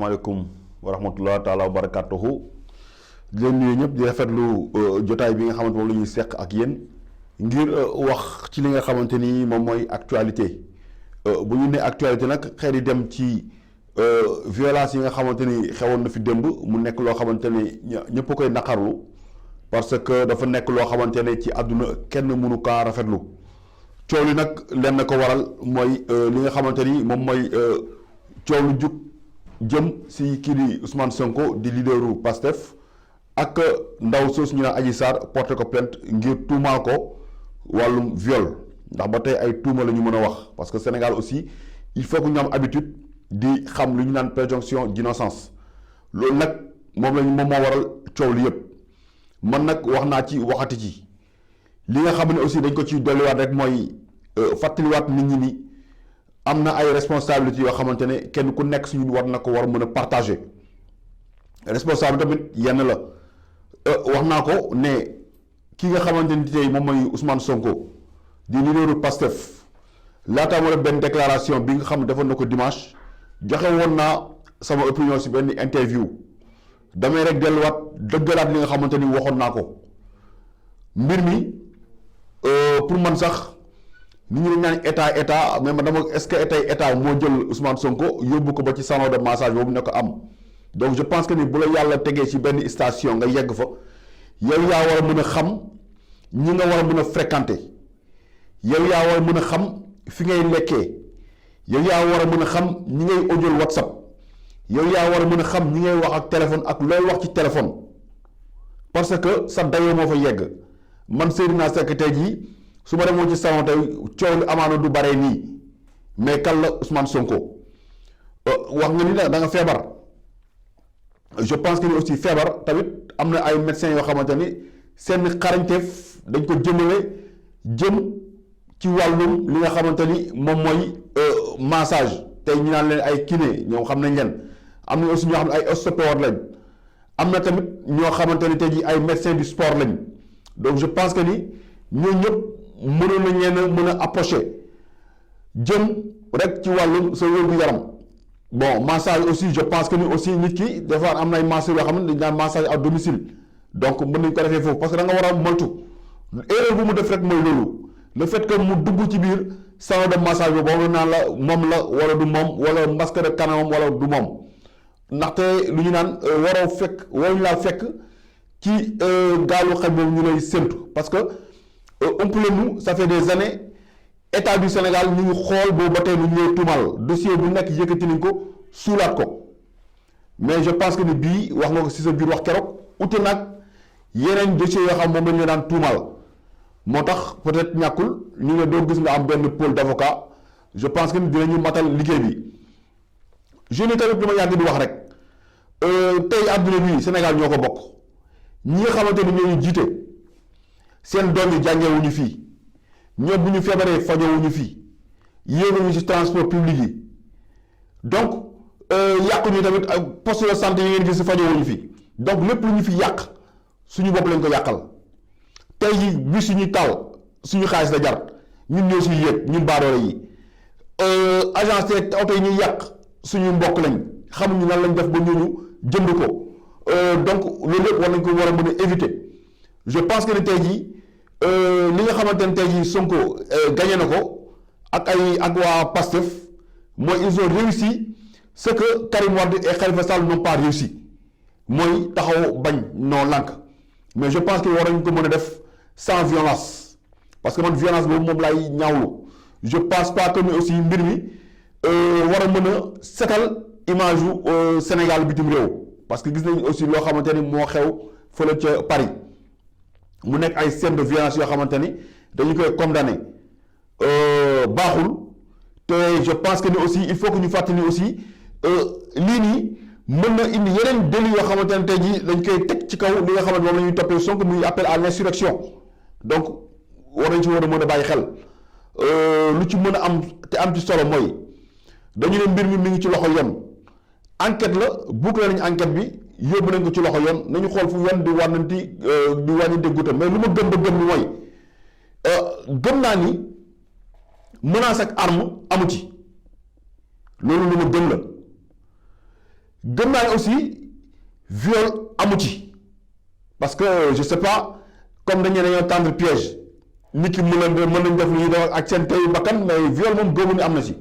maaleykum wa rahmatullah taala wa barakatuhu di leen nuyu ñëpp di rafetlu jotaay bi nga xamante moom la ñuy seq ak yéen ngir wax ci li nga xamante ni moom mooy actualité bu ñu nee actualité nag xëy di dem ci violence yi nga xamante ni xewoon na fi démb mu nekk loo xamante ni ñëpp a koy naqarlu parce que dafa nekk loo xamante ne ci àdduna kenn mënu kaa rafetlu coow li nag lenn ko waral mooy li nga xamante ni moom mooy coow lu jug jëm si kii di Ousmane Sonko di leaderu Pastef ak ndaw soosu ñu naan Adji Sarr porté ko plainte ngir tuumaal ko wàllum viol ndax ba tey ay tuuma la ñu mën a wax parce que Sénégal aussi il faut que ñu am habitude di xam lu ñu naan présomption d'innocence loolu nag moom moo waral coow li yëpp man nag wax naa ci waxati ci li nga xam ne aussi dañ ko ci dolliwaat rek mooy fàttaliwaat nit ñi ni am na ay responsabilités yoo xamante ne kenn ku nekk suñu war na ko war mën a partager responsable tamit yenn la wax naa ko ne ki nga xamante ni tey moom mooy Ousmane Sonko di leaderu Pastef laataa ma benn déclaration bi nga xam ne defoon na ko dimanche joxe woon naa sama opinion si benn interview damay rek delluwaat dëggalaat li nga xamante ni waxoon naa ko mbir mi pour man sax nit ñi dañ naan état mais man dama est-ce que état moo jël Ousmane Sonko yóbbu ko ba ci salon de massage boobu ne ko am donc je pense que ni bu la yàlla tegee ci benn station nga yegg fa yow yaa war a mën a xam ñi nga war a mën a fréquenter yow yaa war a mën a xam fi ngay lekkee yow yaa war a mën a xam ñi ngay audio WhatsApp yow yaa war a mën a xam ñi ngay wax ak téléphone ak looy wax ci téléphone parce que sa dayoo moo fa yegg man Seydina Seck tey jii su ma demoon ci salon tey coow li amaana du bare nii mais kan la Ousmane Sonko wax nga ni da nga feebar je pense que ni aussi feebar tamit am na ay médecins yoo xamante ni seen xarañteef dañ ko jëm ci wàllum li nga xamante ni moom mooy massage tey ñu naan leen ay kiné ñoom xam nañ leen am na aussi ñoo xam ne ay ostéopathe lañ am na tamit ñoo xamante ni tey jii ay médecins du sport lañ donc je pense que ni ñooñu ñëpp mënoon nañ leen a mën a approcher jëm rek ci wàllum sa wér-gu-yaram bon massage aussi je pense que ni aussi nit ki des fois am na ay masseurs yoo xam ne dañ naan massage à domicile donc mën nañ ko defee foofu parce que da nga war a moytu erreur bu mu def rek mooy loolu le fait que mu dugg ci biir salon de massage boobu boobu naan la moom la wala du moom wala masque de kanamam wala du moom ndaxte lu ñu naan waruñu laa fekk ci gaalu xel boobu ñu lay séntu parce que umpalenu ça fait des années état du Sénégal ñu ngi xool boobu ba tey lu ñu lay tuumal dossier bu nekk yëkkati nañ ko suulaat ko mais je pense que ni bii wax nga ko si sa biir wax keroog ute nag yeneen dossiers yoo xam moom lañ la daan tuumal moo tax peut-être ñàkkul ñu ne doo gis nga am benn pôle d'avocat je pense que ni dinañu matal liggéey bi je ni tamit dama yàgg di wax rek tey àdduna bi Sénégal ñoo ko bokk ñi nga xamante ni ñoo ñu jiite seen doom yi jàngewuñu fii ñoom bu ñu feebaree fajowuñu fii yéeguñu ci transport public yi donc yàquñu tamit poste de santé yi ngeen gis fajowuñu fii donc lépp lu ñu fi yàq suñu bopp lañ ko yàqal tey ji bi suñu taal suñu xaalis la jar ñun ñoo siy yéeg ñun baadoole yi agence te oto yi ñuy yàq suñu mbokk lañ xamuñu nan lañ def ba ñooñu jënd ko donc loolu lépp war nañ ko war a mën a éviter je pense que ne tey jii li nga xamante ne tey jii Sonko gagné na ko ak waa Pastef mooy ils ont réussi ce que Karim Wade et Khalifa Sall n'ont pas réussi mooy taxaw bañ noo lànk mais je pense que war nañ ko mën a def sans violence parce que man violence boobu moom laay ñaawlu je pense pas que ni aussi mbir mi war a mën a setal image yu Sénégal bitim réew parce que gis nañ aussi loo xamante ni moo xew fële ca Paris mu nekk ay scènes de violence yoo xamante ni dañu koy condamné baaxul te je pense que ni aussi il faut que ñu fàttali aussi lii nii mën na indi yeneen délit yoo xamante ne tey jii dañ koy teg ci kaw li nga xamante moom la ñuy toppee Sonko muy appel à l'insurrection donc war nañ ci war a mën a bàyyi xel lu ci mën a am te am ci solo mooy dañu ne mbir mi ngi ci loxo yoon enquête la boucler nañ enquête bi yóbbu nañ ko ci loxo yoon nañu xool fu yoon di wàññante guutam mais lu ma gëm ba gëm ni mooy gëm naa ni menace ak arme amu ci loolu lu ma gëm la gëm naa ne aussi viol amu ci parce que je sais pas comme dañoo tendre piège nit ki mën nañ def lu ñuy def ak seen teyu bakkan mais viol moom gëmu ni am na ci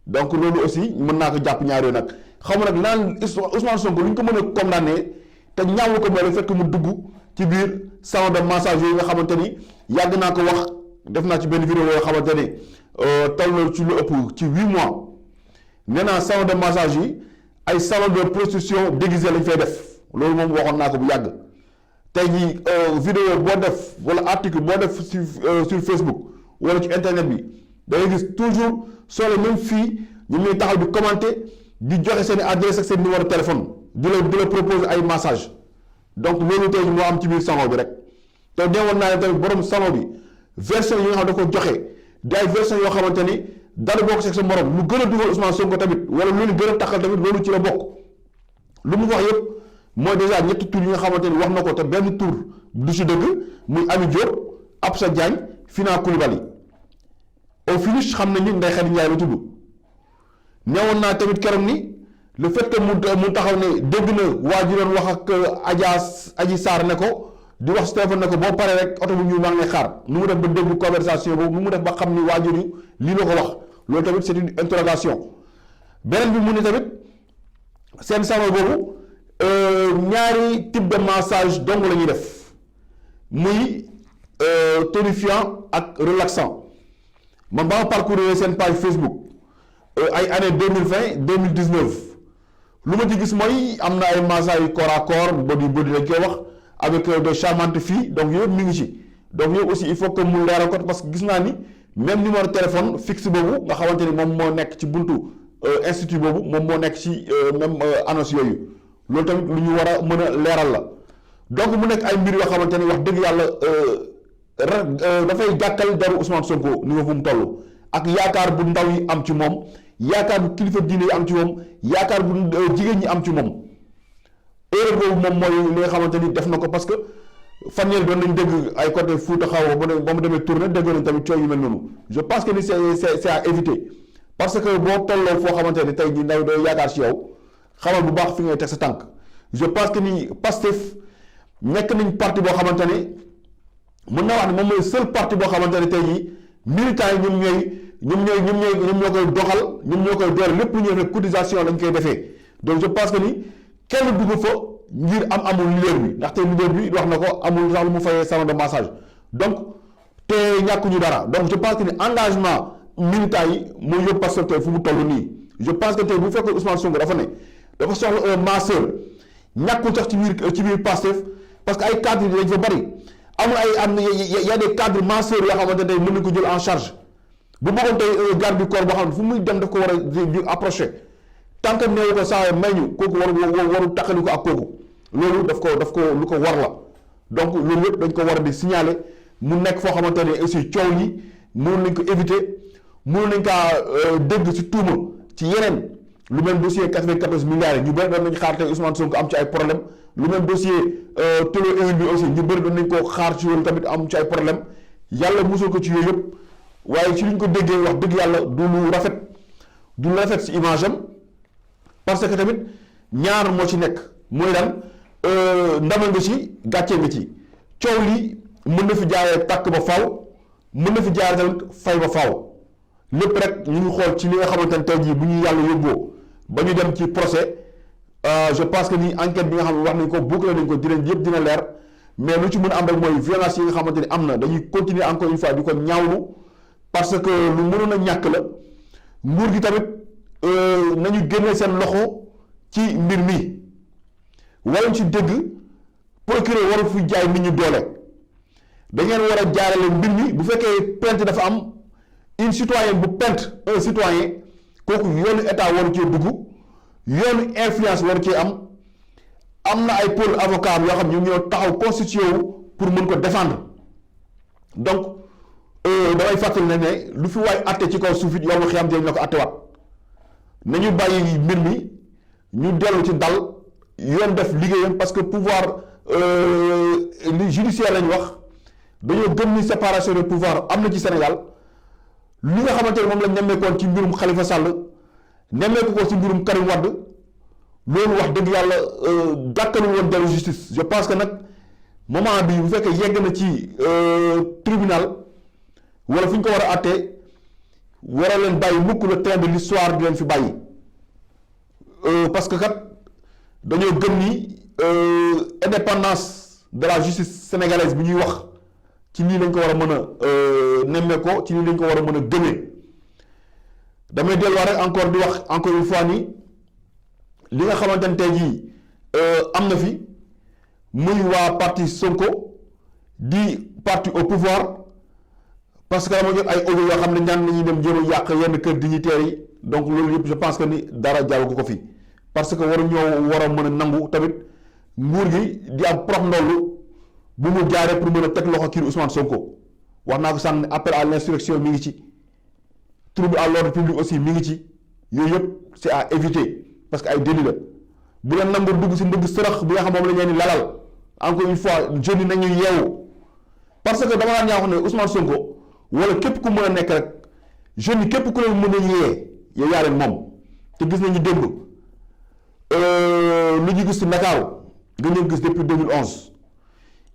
donc loolu aussi mën naa ko jàpp ñaar yooyu nag xam nga nag naan Ousmane Sonko lu ñu ko mën a condamné te ñaawlu ko mooy le fait que mu dugg ci biir salon de massage yooyu nga xamante ni yàgg naa ko wax def naa ci benn vidéo yoo xamante ni toll ci lu ëpp ci 8 mois nee naa salon de massage yi ay salon de prostitution déguisé lañ fay def loolu moom waxoon naa ko bu yàgg tey jii vidéo boo def wala article boo def sur Facebook wala ci internet bi da ngay gis toujours soo les mêmes filles ñu ngi taxaw di commenter di joxe seen adresse ak seen numéro téléphone di la proposer ay massage donc loolu tey moo am ci biir salon bi rek te neewoon naa ne tamit borom salon bi version yi nga xam da ko joxe di ay version yoo xamante ni dara bokk ci sa morom lu gën a dugal Ousmane Sonko tamit wala loolu gën a taxal tamit loolu ci la bokk lu mu wax yëpp mooy déjà ñetti tur yi nga xamante ni wax na ko te benn tur du ci dëgg muy Ami Diop Absa Diagne Fina Coulibaly au finish xam nañu Ndeye Khady Ndiaye la tudd neewoon naa tamit keroog ni le fait que mu taxaw ne dégg na waa ji doon wax ak Adji Sarr ne ko di wax si téléphone ne ko boo paree rek oto bu ñuul maa ngi lay xaar nu mu def ba déglu conversation boobu nu mu def ba xam ni waajur yu lii la ko wax loolu tamit c'est une interrogation beneen bi mu ne tamit seen salon boobu ñaari type de massage dong la ñuy def muy tonifiant ak relaxant man ba ma parcourir seen page Facebook ay année 2020 2019 lu ma ci gis mooy am na ay massage yu corps à corps body lañ koy wax avec de charmantes filles donc yooyu mi ngi ci donc yooyu aussi il faut que mu leeral ko parce que gis naa ni même numéro téléphone fixe boobu nga xamante ni moom moo nekk ci buntu institut boobu moom moo nekk ci même annonce yooyu loolu tamit lu ñu war a mën a leeral la donc mu nekk ay mbir yoo xamante ni wax dëgg yàlla dafay gàkkal daru Ousmane Sonko niveau fu mu toll ak yaakaar bu ndaw yi am ci moom yaakaar bu kilifa diine yi am ci moom yaakaar bu jigéen ñi am ci moom erreur boobu moom mooy li nga xamante ni def na ko parce que fan yéen doon nañ dégg ay côté Fouta xaw ba mu demee tournée dégg nañ tamit coow yu mel noonu je pense que ni c'est à éviter parce que boo tolloo foo xamante ni tey jii ndaw doo yaakaar ci yow xamal bu baax fi ngay teg sa tànk je pense que ni Pastef nekk nañ parti boo xamante ni mën naa wax ne moom mooy seul parti boo xamante ne tey jii militants yi ñoom ñoo koy doxal ñoom ñoo koy doole lépp lu ñuy def cotisation lañ koy defee donc je pense que ni kenn dugg fa ngir amul leader bi ndaxte leader bi wax na ko amul sax lu mu fayee salon de massage donc te ñàkkuñu dara donc je pense que ni engagement militants yi mooy yóbbu Pastef tey fu mu toll nii je pense que tey bu fekkee Ousmane Sonko dafa ne dafa soxla un masseur ñàkkul sax ci biir Pastef parce que ay cadres yi dañ fa bari amul y a des cadres masseurs yoo xamante ne mën nañ ko jël en charge bu bëggoon tey garde du corps boo xam ne fu muy dem daf ko war a di approché tant que néew ko saa may ñu kooku waru taxali ko ak kooku loolu daf ko lu ko war la donc loolu yëpp dañ ko war a di signaler mu nekk foo xamante ne aussi coow yi mënoon nañ ko éviter mënoon nañ kaa dégg ci tuuma ci yeneen lu mel dossier 94 milliards yi ñu bëri doon nañ xaar tey Ousmane Sonko am ci ay problème lu même dossier tolo éwil bi aussi ñu bëri doon nañ ko xaar ci loolu tamit am ci ay problème yàlla musul ko ci yooyu yëpp waaye ci li ñu ko déggee wax dëgg yàlla du lu rafet ci image am parce que tamit ñaar moo ci nekk mooy daan ndamal nga ci gàccee nga ci coow li mën na fi jaaree tàkk ba faaw mën na fi jaaree tamit fay ba faaw lépp rek ñu ngi xool ci li nga xamante ne tey jii bu ñu yàlla yóbboo ba ñu dem ci procès je pense que ni enquête bi nga xam ne wax nañ ko boucler nañ ko dinañ yëpp dina leer mais lu ci mën a am rek mooy violence yi nga xamante ni am na dañuy continuer encore une fois di ko ñaawlu parce que lu mënoon a ñàkk la nguur gi tamit nañu génne seen loxo ci mbir mi waruñ ci dégg procureur waru fi jaay nit ñi doole da ngeen war a jaarale mbir mi bu fekkee plainte dafa am une citoyenne bu plainte un citoyen kooku yoonu état waru cee dugg yoonu influence waru cee am na ay pôle avocat yoo xam ñu ñoo taxaw constitué wu pour mën ko défendre donc damay fàttali ne lu fi waay atte ci kaw suuf it yow xiyam te na ko attewaat nañu bàyyi mbir mi ñu dellu ci dal yoon def liggéeyam parce que pouvoir li judiciaire lañ wax dañoo gëm ni séparation des pouvoirs am na ci Sénégal li nga xamante ne moom lañ nemmeekoon ci mbirum Khalifa Sall nemmeeku ko ci mbirum Karim Wade loolu wax dëgg yàlla gàttalul woon dellu justice. Je pense que nag moment bi bu fekkee yegg na ci tribunal wala fu ñu ko war a àttee war a leen bàyyi mukk le train de l'histoire di leen fi bàyyi parce que kat dañoo gëm ni indépendance de la justice sénégalaise bi ñuy wax ci lii lañ ko war a mën a nemmee ko ci lii lañ ko war a mën a gëmee damay delluwaat rek encore di wax encore une fois ni li nga xamante ne tey jii am na fi muy waa parti Sonko di parti au pouvoir parce que dama jot ay audio yoo xam ne ñaan nañuy dem jéem a yàq yenn kër dignitaires yi donc loolu yëpp je pense que ni dara jaru ko fi parce que waru ñoo war a mën a nangu tamit nguur gi di am prox ndollu bu mu jaaree pour mën a teg loxo kii Ousmane Sonko wax naa ko sànni appel à l'insurrection mi ngi ci trouble à l'ordre public aussi mi ngi ci yooyu yëpp c'est à éviter parce que ay délit la bu leen nangu dugg si ndëgg sërëx bi nga xam moom la ñeen di lalal encore une fois jeunes yi nañu yeewu parce que dama daan ñaa wax ne Ousmane Sonko wala képp ku mën a nekk rek jeunes yi képp ku leen mën a yee yow yaa leen moom te gis nañu démb lu ñu gis ci Ndakaaru nga ñëw gis depuis 2011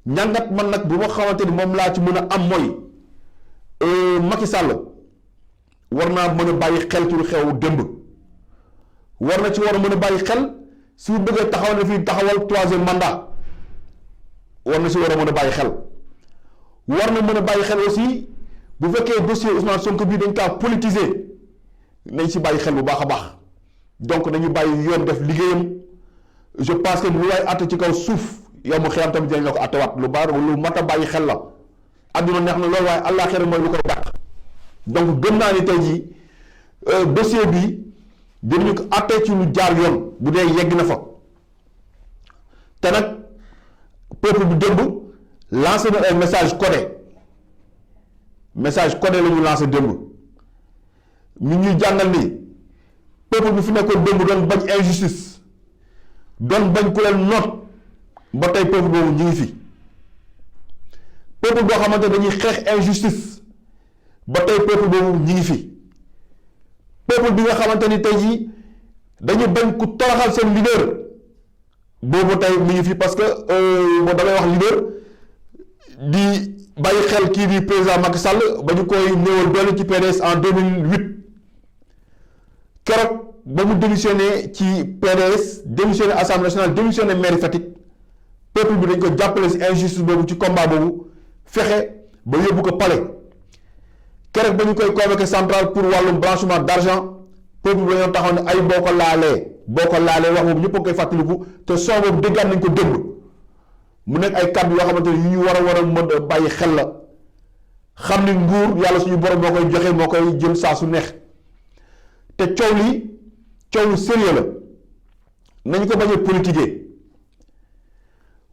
ñàngat man nag bu ma xamante ni moom laa ci mën a am mooy Macky Sall war naa mën a bàyyi xel ci lu xew démb war na ci war a mën a bàyyi xel si bu bëggee taxaw ne fii taxawal troisième mandat war na si war a mën a bàyyi xel war na mën a bàyyi xel aussi bu fekkee dossier Ousmane Sonko bii dañ kaa politiser nañ si bàyyi xel bu baax a baax donc nañu bàyyi yoon def liggéeyam je pense que lu waay àtte ci kaw suuf yow mu xiyam tamit dinañ la ko àttewaat lu baax lu mat a bàyyi xel la adduna neex na loolu waaye àllaaxira mooy lu koy dàq donc gëm naa ni tey jii dossier bi dinañu ko àttee ci lu jaar yoon bu dee yegg na fa te nag peuple bu démb lancé na ay message codé la ñu lancé démb ñu ñuy jàngal ni peuple bi fi nekkoon démb doon bañ injustice doon bañ ku leen noot ba tey peuple boobu ñu ngi fi peuple boo xamante dañuy xeex injustice ba tey peuple boobu ñu ngi fi peuple bi nga xamante ni tey jii dañu bañ ku toroxal seen leader boobu tey mi ngi fi parce que moo damay wax leader di bàyyi xel kii di président Macky Sall ba ñu koy néewal doole ci PDS en 2008 keroog ba mu démissionné ci PDS démissionné Assemblée nationale démissionné mairie Fatick peuple bi dañ ko jàppale si injustice boobu ci combat boobu fexe ba yóbbu ko palais keroog ba ñu koy convoqué central pour wàllum blanchiment d'argent peuple bi dañoo taxaw ne ay boo ko laalee wax boobu ñëpp a koy fàttaliku te son boobu déggaat nañ ko démb mu nekk ay kàddu yoo xamante ni yu ñu war a mën a bàyyi xel la xam ni nguur yàlla suñu borom moo koy joxe moo koy jël saa su neex te coow lu sérieux la nañu ko bañ a politiquer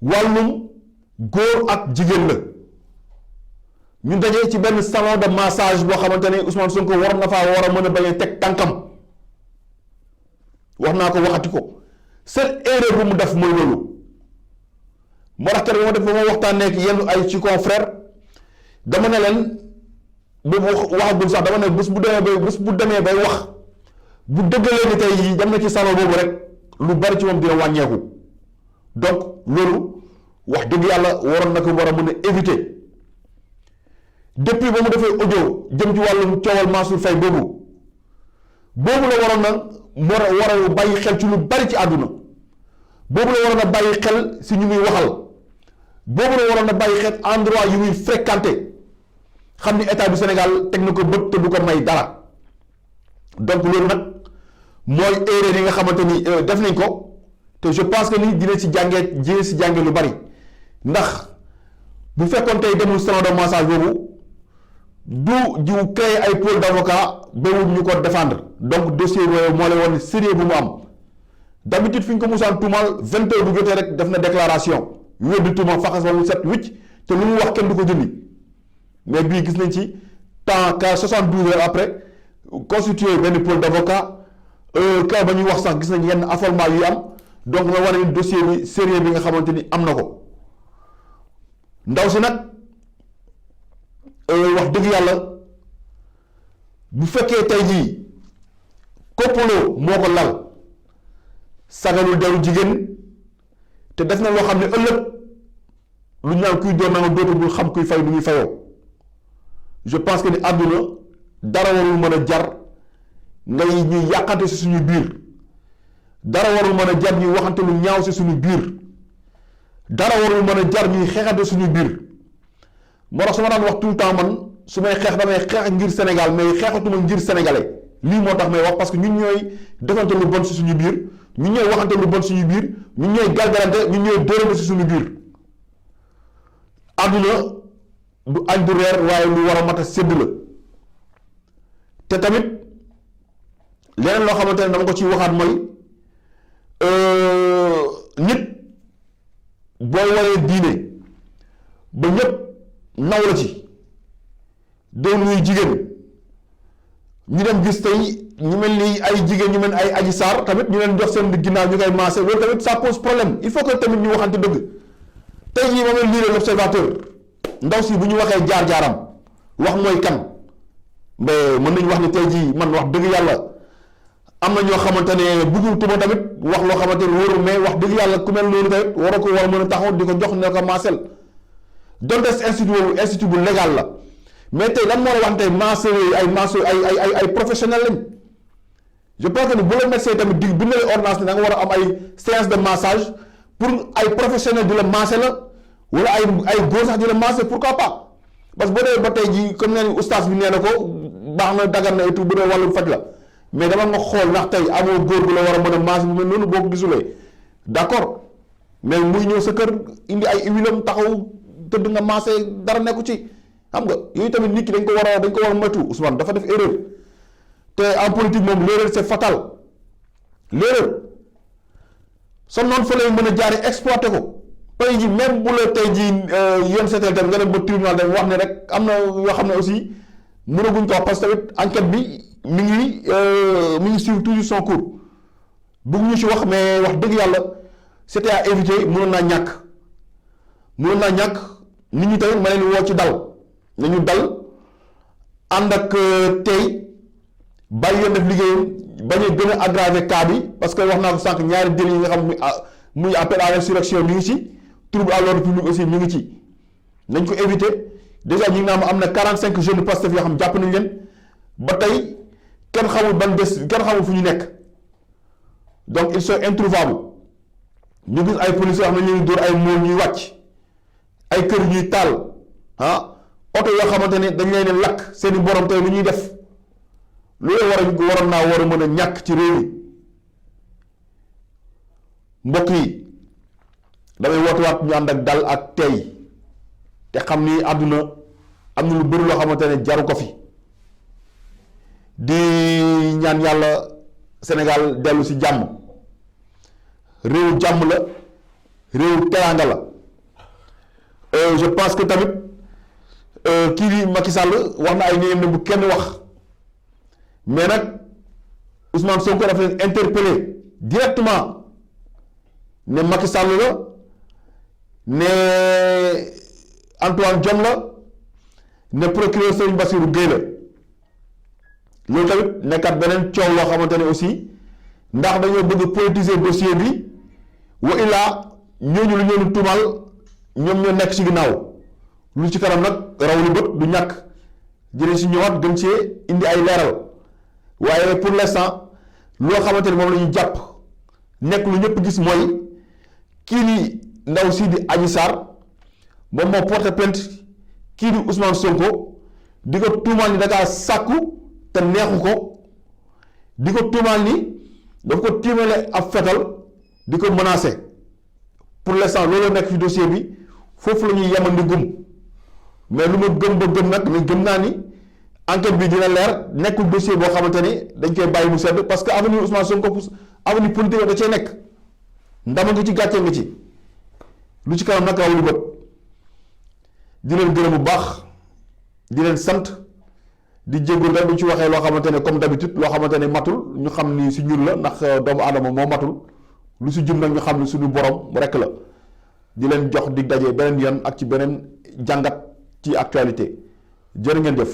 wàllum góor ak jigéen la ñu dajee ci benn salon de massage boo xamante ne Ousmane Sonko war na faa war a mën a bañ a teg tànkam wax naa ko waxati ko seule erreur bu mu def mooy loolu moo tax keroog ba ma waxtaanee ak yenn ay ci confrère dama ne leen boobu waxagul sax dama ne bés bu demee bay wax bu dëggalee ni tey jii dem na ci salon boobu rek lu bari ci moom dina wàññeeku donc loolu wax dëgg yàlla waroon na ko war a mën a éviter depuis ba mu defee audio jëm ci wàllum coowal Mansour Faye boobu la waroon na war a bàyyi xel ci lu bari ci àdduna boobu la waroon a bàyyi xel si ñu muy waxal boobu la waroon a bàyyi xel endroit yu muy fréquenté xam ni état du Sénégal teg na ko bët te du ko may dara donc loolu nag mooy erreur yi nga xamante ni def nañ ko te je pense que ni dina si jàngee lu bari ndax bu fekkoon tey demul salon de massage boobu du jiw créer ay pôle d'avocat ba wut ñu ko défendre donc dossier boobu moo lay woon sérieux bu mu am d'habitude fi ñu ko musaan tuumal 20 heures bu jotee rek def na déclaration wéddi tuuma faxas ba mu set wicc te lu mu wax kenn du ko jëndi mais bii gis nañ ci temps qu'à 72 heures après constitué benn pôle d'avocat kaw ba ñuy wax sax gis nañ yenn affolement yu am donc nga wane ni dossier bi sérieux bi nga xamante ni am na ko ndaw si nag wax dëgg yàlla bu fekkee tey jii complot moo ko lal sagalul deru jigéen te def na loo xam ne ëllëg lu ñu naan kuy doon na nga dootul xam kuy fay lu ñuy fayoo. Je pense que ni àdduna dara warul mën a jar ngay ñuy yàqante si suñu biir, dara warul mën a jar ñuy waxante lu ñaaw si suñu biir, dara warul mën a jar ñuy xeexante suñu biir. moo tax su ma daan wax tout le temps man su may xeex damay xeex ngir Sénégal mais xeexatuma ngir sénégalais lii moo tax may wax parce que ñun ñooy defante lu bon si suñu biir, ñun ñooy waxante lu bon suñu biir, ñun ñooy galgalante, ñun ñooy dóorante si suñu biir. àdduna du añ du reer waaye lu war a mat a sédd la te tamit leneen loo xamante ne dama ko ciy waxaat mooy nit boo waree diine ba ñëpp naw la ci doon nuy jigéen ñu dem gis tey ñu mel ni ay jigéen ñu mel ni ay Adji Sarr tamit ñu leen jox seen ginnaaw ñu koy maase loolu tamit ça pose problème. Il faut que tamit ñu waxante dëgg tey jii moom la lire l'Observateur ndaw si bu ñu waxee jaar-jaaram wax mooy kan mais mën nañu wax ni tey jii man wax dëgg yàlla am na ñoo xamante ne bëggul tuma tamit wax loo xamante ne wóorul mais wax dëgg yàlla ku mel noonu tamit waroo ko war a mën a taxaw di ko jox ne ko maasel donte institut bu légal la mais tey lan moo la wax tey masseur ay professionnel lañ. Je pense que bu la médecin tamit di bindal ordonnance ne da nga war a am ay séance de massage pour ay professionnel di la masser la wala ay góor sax di la masser pourquoi pas parce que boo demee ba tey jii comme nee ni oustaz bi nee na ko baax na dagan na et tout bu dee wàllum faj la mais dama nga xool ndax tey amoo góor gu la war a mën a masser bu mel noonu boo ko gisulee d'accord mais muy ñëw sa kër indi ay huilam taxaw tëdd nga masser dara nekku ci xam nga yooyu tamit nit ki dañ ko war a moytu. Ousmane dafa def erreur te en politique moom l'erreur c'est fatal l'erreur sa noonu fa lay mën a jaare exploité ko tey ji même bu la tey ji yoon seetal dem nga dem ba tribunal dem wax ne rek am na yoo xam ne aussi mënaguñ ko wax parce que tamit enquête bi mi ngi suivre toujours son cours bëgguñu ci wax mais wax dëgg yàlla c'était à éviter mënoon naa ñàkk nit ñi tamit ma leen woo ci dal nañu dal ànd ak tey bàyyi yoon def liggéeyam bañ a gën a aggraver cas bi parce que wax naa ko sànq ñaari délits yi nga xam muy appel à l'insurrection mi ngi ci trouble à l'ordre public aussi mi ngi ci nañ ko éviter déjà ñi nga am na 45 jeunes Pastef yoo xam jàpp nañ leen ba tey kenn xamul fu ñu nekk donc ils sont introuvables ñu gis ay policiers yoo xam ne ñu ngi dóor ay mool ñuy wàcc ay kër ñuy taal oto yoo xamante ne dañ leen lakk seeni borom tey lu ñuy def loolu waroon naa war a mën a ñàkk ci réew mi mbokk yi damay wootuwaat ñu ànd ak dal ak tey te xam ni àdduna am na lu bëri loo xamante ne jaru ko fi di ñaan yàlla Sénégal dellu ci jàmm réew jàmm la réew teraanga la je pense que tamit kii di Macky Sall wax na ay ñoom ne bu kenn wax mais nag Ousmane Sonko dafa leen interpellé directement ne Macky Sall la ne Antoine Diome la ne procureur Serigne Bassirou Guèye la loolu tamit nekkat beneen coow loo xamante ne aussi ndax dañoo bëgg politiser dossier bi wa illaa ñooñu lu ñoonu tuumal ñoom ñoo nekk ci ginnaaw lu ci kanam nag raw lu bët du ñàkk jëlee ci ñëwaat gën cee indi ay leeral waaye pour l'instant loo xamante ne moom la ñu jàpp nekk lu ñëpp gis mooy kii di ndaw si di Adji Sarr moom moo porté plainte kii di Ousmane Sonko di ko tuumaal ni dakaa sàkku te neexu ko di ko tuumaal ni daf ko tiimale ab fetal di ko menacé pour l'instant loolu nekk ci dossier bi foofu la ñuy yemandi gum mais lu ma gëm ba gëm nag mais gëm naa ni enquête bi dina leer nekkul dossier boo xamante ni dañ koy bàyyi mu sedd parce que avenir Ousmane Sonko avenir politique da cee nekk ndama nga ci gàccee nga ci lu ci kanam nag raw lu bët di leen gërëm bu baax di leen sant di jéggul rek bu ci waxee loo xamante ne comme d'habitude loo xamante ne matul ñu xam ni si ñun la ndax doomu aadama moo matul lu si jub nag ñu xam ni suñu borom rekk la di leen jox di daje beneen yoon ak ci beneen jàngat ci actualité jërë ngeen jëf